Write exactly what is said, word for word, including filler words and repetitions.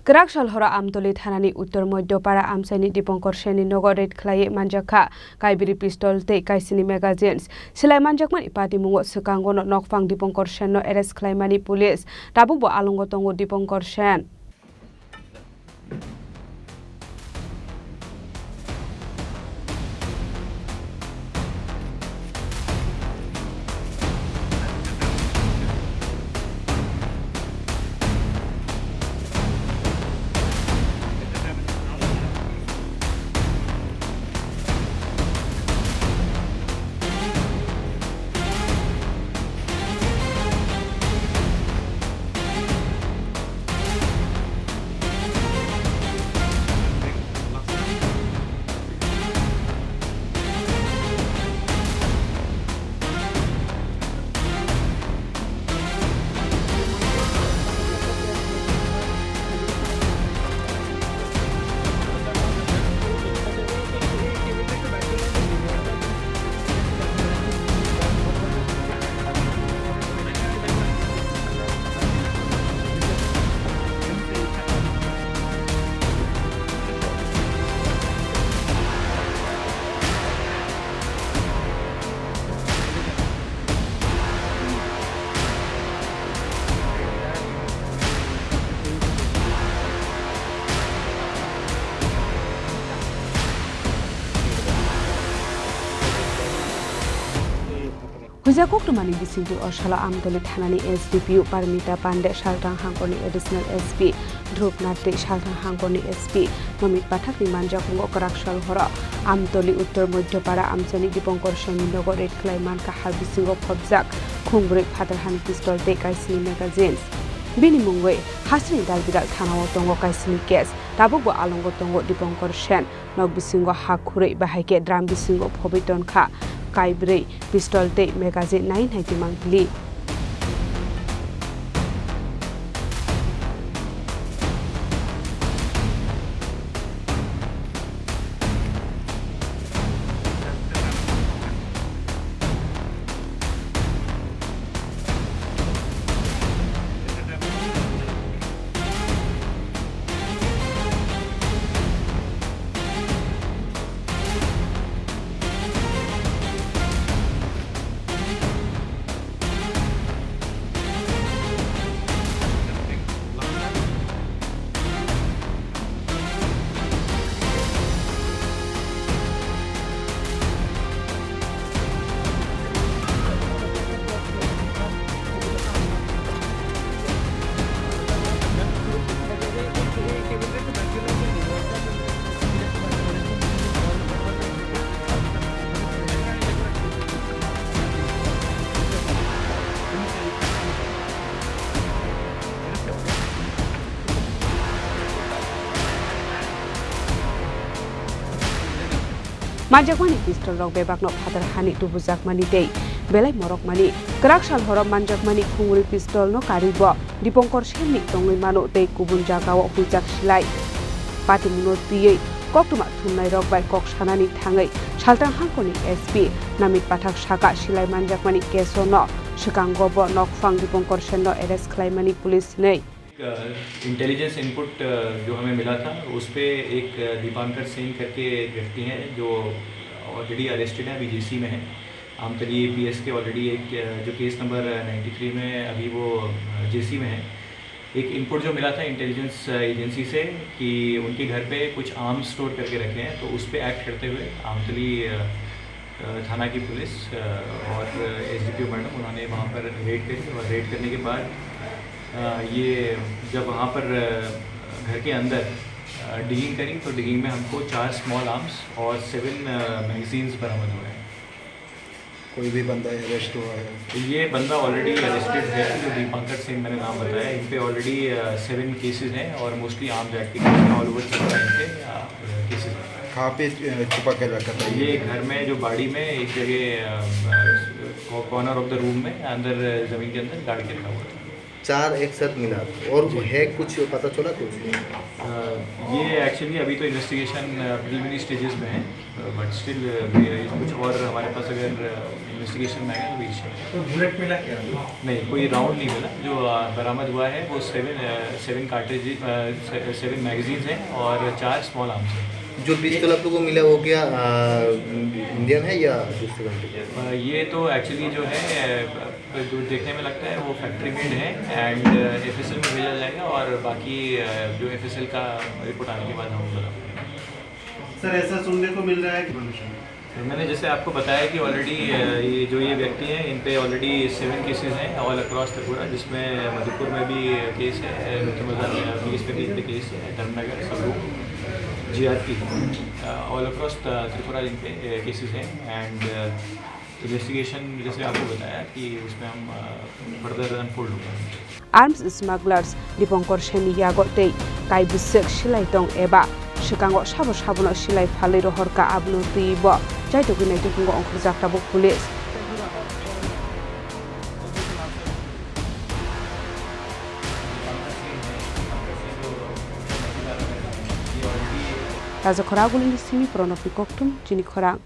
Kwrak sal horo Amtoli thanani Uttor Moidhyapara amchaini Dipankar Senni nogo raid khlaiwi manjakha kaibri pistol tei kaisini magazines. Silai manjakmani patimungo swkango nokphang Dipankar Senno arrest khlaimani police. Tabukbo alongo tongo Dipankar Sen. Huijak koktwmani bisingtwi o salo Amtoli thanani S D P O Parmita Pande, Salthang Hangkorni Additional S P Dhrup Nath tei Salthang Hangkorni S P Nomit Pathakni manjakmungo kwrak sal horo Amtoli Uttor Moidhyapara amchaini Dipankar Senni nogo raid khlai mankha, ha bisingo phobjak khungbrwi phatar hani pistol tei kaisini magazines. Bini mungwi hasini dalbidal thanao tongo kaisini case, tabukbo alongo tongo Dipankar Sen. Nok bisingo ha khurwi, bahai khe drum bisingo phobwi tonkha kaibrwi pistol tei magazine nai nai twimang hili. Manjakmani pistol rok bebakno phatar hani tubujakmani tei belai morokmani. Kwrak sal horo manjakmani khungri pistol no karwi bo Dipankar Senni tongwi mano tei kubun jagao huijak silai. Patimungno twiwi koktwma thumnai rok bai kok sanani thangwi Salthang Hangkorni S P Namit Pathak saka silai manjakmani case o no swkango bo nokphang Dipankar Senno arrest khlaimani police hinwi. Intelligence input जो हमें मिला था, उस पे एक दीपांकर सेन करके एक व्यक्ति हैं जो ऑलरेडी अरेस्टेड है, अभी जेसी में है। आमतली पीएस के ऑलरेडी एक, जो केस नंबर नाइंटी थ्री में, अभी वो जेसी में है। एक इनपुट जो मिला था इंटेलिजेंस एजेंसी से कि उनके घर पे कुछ आर्म्स स्टोर करके रखे हैं, तो उस पे एक्ट करते हुए आमतली अ, थाना की पुलिस, अ, और एसडीपीओ मैडम, उन्होंने वहाँ पर रेड करी और रेड करने के बाद, अ, ये जब वहाँ पर, अ, घर के अंदर, अ, डिगिंग करी, तो डिगिंग में हमको चार स्मॉल आर्म्स और सेवन, अ, मैगजीन्स बरामद हुए हैं। कोई भी बंदा अरेस्ट हुआ है? ये बंदा ऑलरेडी अरेस्टेड है, जो दीपांकर सिंह मैंने नाम बताया। इन पे ऑलरेडी, अ, सेवन केसेस हैं और मोस्टली आर्म्स एक्ट के केसेस हैं, ऑल ओवर छपरा इन पे, अ, केसेस हैं। कहाँ पे, अ, छुपा के रखा था ये? ये घर में, जो बाड़ी में एक जगह, अ, अ, कॉर्नर ऑफ द रूम में, अंदर, अ, जमीन के अंदर गाड़ के रखा हुआ था। चार एक साथ मिला और है कुछ पता चला कुछ? ये एक्चुअली अभी तो इन्वेस्टिगेशन प्रिलिमिनरी स्टेजेस में है, बट स्टिल कुछ और हमारे पास अगर इन्वेस्टिगेशन में आएगा तो वील शेयर। तो बुलेट मिला क्या? नहीं, कोई राउंड नहीं मिला। जो बरामद हुआ है वो seven seven cartridge, seven magazines हैं और चार स्मॉल आर्म्स हैं। जो पिस्तौल आप लोगों को मिला वो क्या इंडियन है या दूसरे कंट्री का? ये तो एक्चुअली जो है जो देखने में लगता है वो फैक्ट्री मेड है एंड एफएसएल में भेजा जाएगा और बाकी जो एफएसएल का रिपोर्ट आने के बाद हम बता पाएंगे। सर, ऐसा सुनने को मिल रहा है कि तो मैंने जैसे आपको बताया कि ऑलरेडी ये जो ये व्यक्ति हैं, इन पे ऑलरेडी सेवन केसेस हैं ऑल अक्रॉस त्रिपुरा, जिसमें मधुपुर में भी केस है, मित्र बाजार में बीस पे तीन पे केस है, धर्मनगर, सगरू, जीआरपी, ऑल अक्रॉस त्रिपुरा इन पे केसेस हैं एंड इन्वेस्टिगेशन जैसे आपको बताया कि उसमें हम फर्दर अनफोल्ड होगा। Arms smugglers Dipankar Sen ni yago tei kai bwswk silai tong eba swkango sabo sabono silai phalwi rohor ka, abono twiwi bo chaitugwi naitugwi ongkhorjak tabuk police. Raja Khoragulini simi Pranabni Kokthum, Chini Khorang.